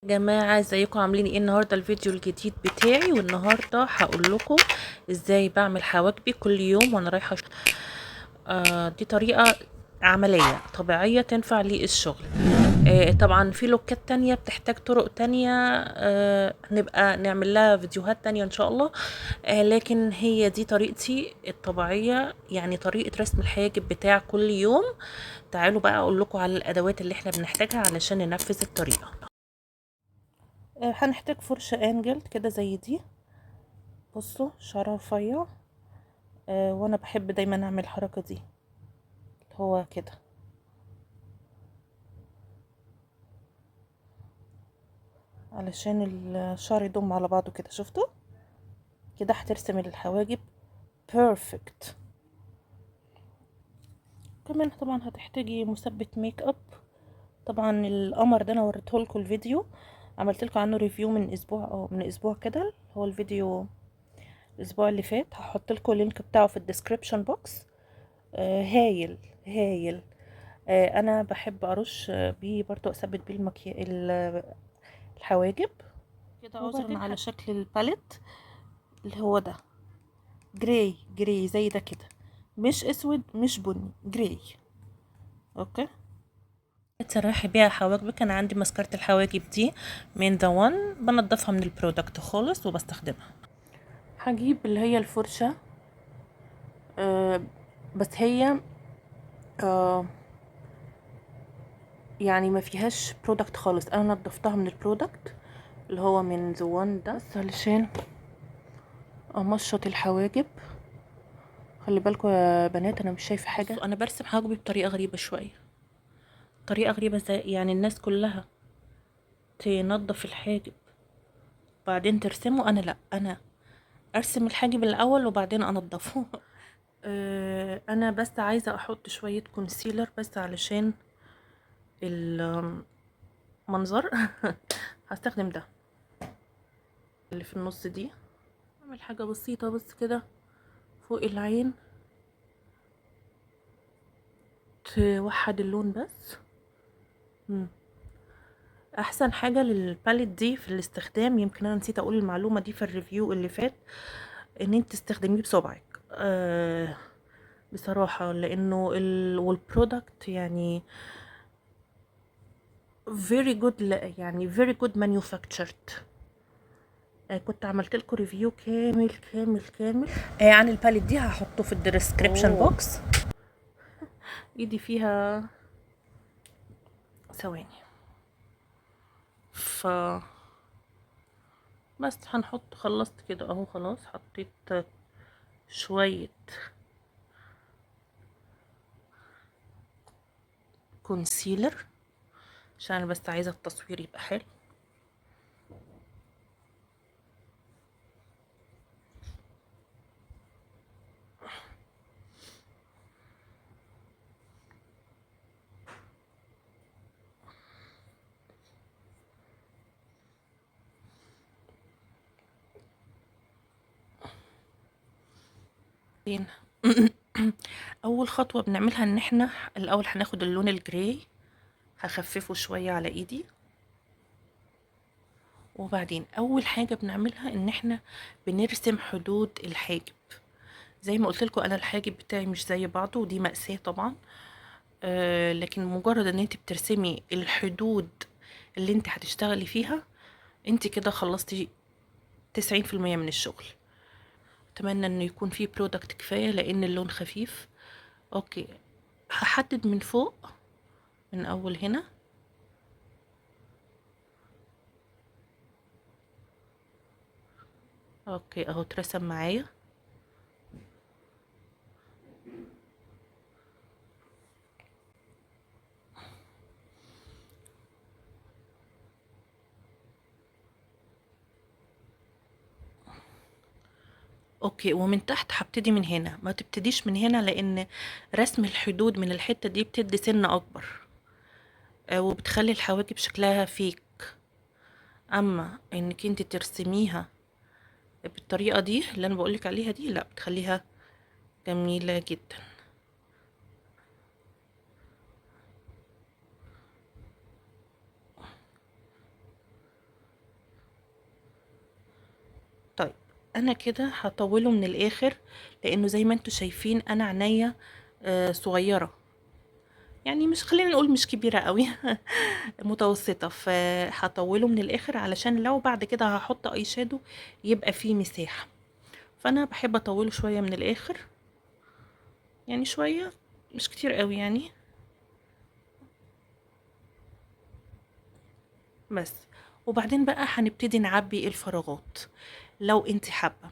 جماعة ازيكم؟ عاملين ايه؟ النهاردة الفيديو الجديد بتاعي، والنهاردة هقول لكم ازاي بعمل حواجبي كل يوم وانا رايحة دي طريقة عملية طبيعية تنفع للشغل. طبعا في لوكات تانية بتحتاج طرق تانية، نبقى نعمل لها فيديوهات تانية ان شاء الله، لكن هي دي طريقتي الطبيعية، يعني طريقة رسم الحاجب بتاع كل يوم. تعالوا بقى اقول لكم على الادوات اللي احنا بنحتاجها علشان ننفذ الطريقة. هنحتاج فرشة angled كده زي دي، بصوا شعرها رفيع، وانا بحب دايما اعمل الحركة دي اللي هو كده. علشان الشعر يضم على بعضه كده. شفتوا كده هترسم الحواجب perfect. كمان طبعا هتحتاجي مثبت ميك اب. طبعا القمر ده انا وريته لكم الفيديو، عملت لكم عنه review من اسبوع او من اسبوع كده، هو الفيديو الاسبوع اللي فات، هحط لكم ال link بتاعه في ال description box. هايل هايل. انا بحب ارش بيه برضو، اثبت بيه الحواجب كده. عذرا على شكل ال palette اللي هو ده، gray gray زي ده كده، مش اسود مش بني، gray. okay، تسرحي بيها حواجبك. انا عندي مسكرة الحواجب دي من The One، بنضفها من ال product خالص وبستخدمها. هجيب اللي هي الفرشة، بس هي ما فيهاش product خالص، انا نضفتها من ال product اللي هو من The One ده، بس علشان امشط الحواجب. خلي بالكم يا بنات انا مش شايفه حاجه. انا برسم حواجبي بطريقه غريبه شويه، طريقه غريبه زي الناس كلها تنظف الحاجب بعدين ترسمه، انا لا، انا ارسم الحاجب الاول وبعدين انضفه. انا بس عايزه احط شويه concealer بس علشان المنظر. هستخدم ده اللي في النص دي، اعمل حاجه بسيطه بس كده فوق العين توحد اللون بس. احسن حاجه لل palette دي في الاستخدام، يمكن انا نسيت اقول المعلومه دي في ال review اللي فات، ان انت تستخدميه بصبعك. بصراحه، لانه وال product very good، very good manufactured. كنت عملت لكم review كامل كامل كامل عن ال palette دي، هحطه في ال description box. ايدي فيها ثواني، ف بس هنحط. خلصت كده اهو، خلاص حطيت شوية concealer عشان انا بس عايزة التصوير يبقى حلو. اول خطوة بنعملها ان احنا الاول هناخد اللون ال gray، هخففه شوية على ايدي، وبعدين اول حاجة بنعملها ان احنا بنرسم حدود الحاجب. زي ما قلت لكم انا الحاجب بتاعي مش زي بعضه، ودي مأساة طبعا، لكن مجرد ان انت بترسمي الحدود اللي انت هتشتغلي فيها انت كده خلصتي تسعين في المية من الشغل. اتمنى انه يكون فيه product كفاية لان اللون خفيف. okay، هحدد من فوق من اول هنا، okay اهو اترسم معايا. okay، ومن تحت هبتدي من هنا، ما تبتديش من هنا لان رسم الحدود من الحتة دي بتدي سن اكبر، وبتخلي الحواجب شكلها fake. اما انك انت ترسميها بالطريقة دي اللي انا بقولك عليها دي، لا، بتخليها جميلة جدا. انا كده هطوله من الاخر، لانه زي ما انتوا شايفين انا عينيا صغيرة، يعني مش خلينا نقول مش كبيرة قوي متوسطة، فهطوله من الاخر علشان لو بعد كده هحط eye shadow يبقى فيه مساحة. فانا بحب اطوله شوية من الاخر، يعني شوية مش كتير قوي يعني بس. وبعدين بقى هنبتدي نعبي الفراغات لو انت حابة.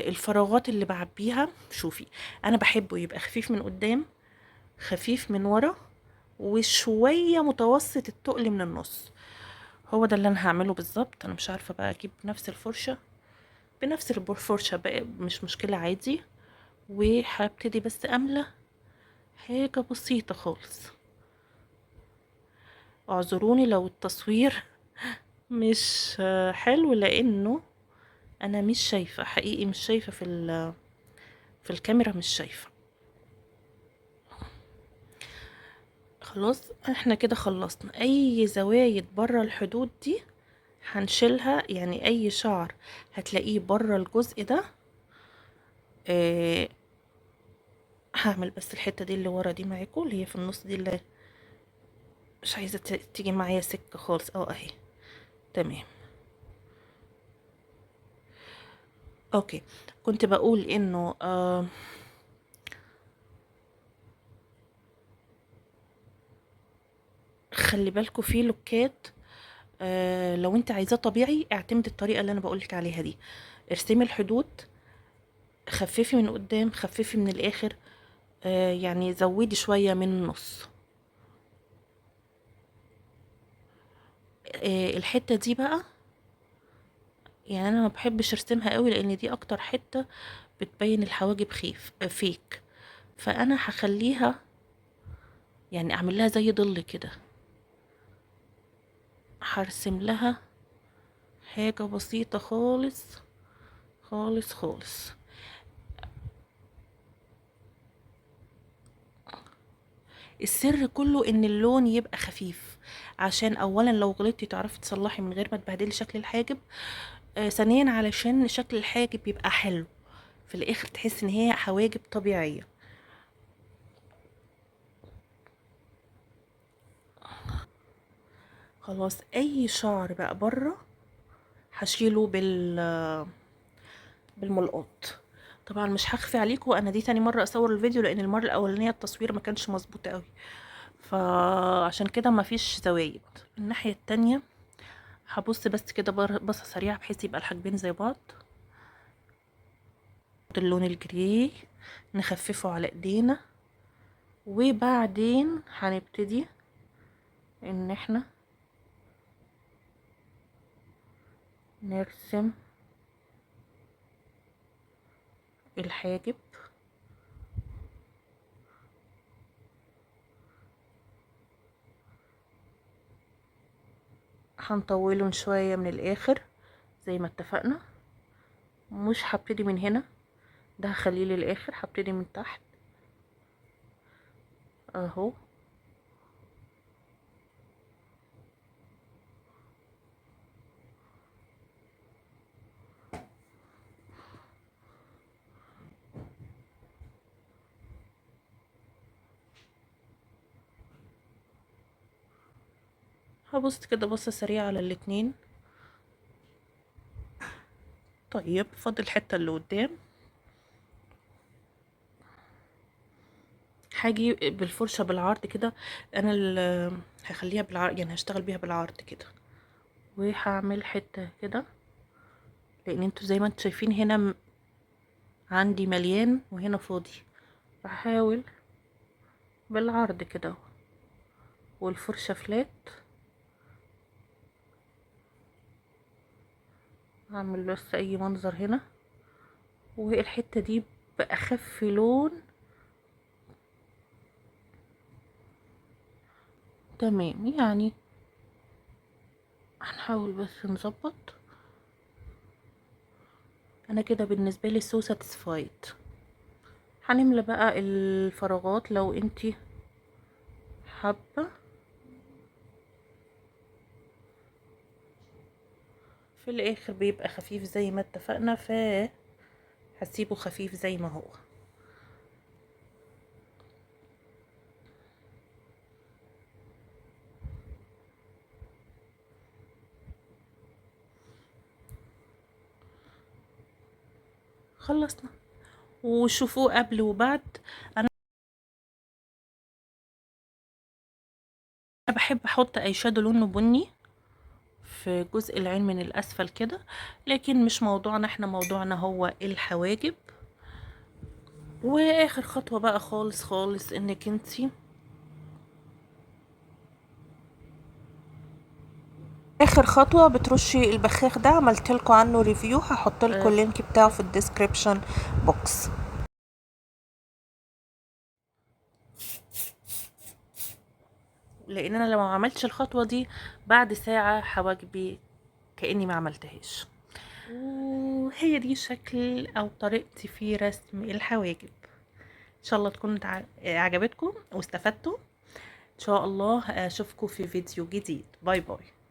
الفراغات اللي بعبيها، شوفي انا بحبه يبقى خفيف من قدام، خفيف من ورا، وشوية متوسط التقل من النص. هو ده اللي انا هعمله بالظبط. انا مش عارفة بقى اجيب نفس الفرشة، بنفس الفرشة بقى مش مشكلة عادي. وهبتدي بس املى حاجة بسيطة خالص. اعذروني لو التصوير مش حلو، لانه انا مش شايفة حقيقي، مش شايفة في الكاميرا، مش شايفة. خلاص احنا كده خلصنا. اي زوايد بره الحدود دي هنشيلها، يعني اي شعر هتلاقيه بره الجزء ده. هعمل بس الحتة دي اللي ورا دي معاكم، اللي هي في النص دي اللي مش عايزة تيجي معايا سكة خالص. اهي تمام. okay، كنت بقول انه خلي بالكم في لوكات، لو انت عايزاه طبيعي اعتمدي الطريقة اللي انا بقولك عليها دي. ارسمي الحدود، خففي من قدام، خففي من الاخر، يعني زودي شوية من النص. الحتة دي بقى يعني انا ما بحبش ارسمها قوي، لان دي اكتر حتة بتبين الحواجب فيك، فانا هخليها يعني اعمل لها زي ظل كده. هرسم لها حاجة بسيطة خالص خالص خالص. السر كله ان اللون يبقى خفيف، عشان اولا لو غلطتي تعرفي تصلحي من غير ما تبهدلي شكل الحاجب، ثانيا علشان شكل الحاجب يبقى حلو في الاخر، تحس ان هي حواجب طبيعية. خلاص اي شعر بقى بره هشيله بالملقاط. طبعا مش هخفي عليكم، انا دي تاني مرة اصور الفيديو، لان المرة الاولانية التصوير ما كانش مظبوط قوي، فعشان كده ما فيش زوايد. الناحية التانية هبص بس كده بصة سريعة بحيث يبقى الحاجبين زي بعض. اللون الجري نخففه على ايدينا، وبعدين هنبتدي ان احنا نرسم الحاجب. هنطوله شوية من الاخر زي ما اتفقنا، مش هبتدي من هنا، ده هخليه للاخر، هبتدي من تحت اهو. هبص كده بصة سريعة على الاتنين. طيب فاضل الحتة اللي قدام، هاجي بالفرشة بالعرض كده، انا هخليها بالعرض، يعني هشتغل بيها بالعرض كده، وهعمل حتة كده، لان انتوا زي ما انتوا شايفين هنا عندي مليان وهنا فاضي، هحاول بالعرض كده اهو، والفرشة فلات. هعمل بس اي منظر هنا، والحتة دي بأخف لون. تمام، يعني هنحاول بس نظبط. انا كده بالنسبة لي so satisfied. هنملى بقى الفراغات لو انتي حابة. في الاخر بيبقى خفيف زي ما اتفقنا، ف هسيبه خفيف زي ما هو. خلصنا، وشوفوه قبل وبعد. انا بحب احط اي shadow لونه بني في جزء العين من الاسفل كده، لكن مش موضوعنا، احنا موضوعنا هو الحواجب. واخر خطوة بقى خالص خالص، انك انتي اخر خطوة بترشي البخاخ ده، عملت لكم عنه review، هحط لكم ال link بتاعه في ال description box. لان انا لو ما عملتش الخطوة دي بعد ساعة حواجبي كاني ما عملتهاش. وهي دي شكل او طريقتي في رسم الحواجب. ان شاء الله تكون عجبتكم واستفدتوا. ان شاء الله اشوفكم في فيديو جديد. bye bye.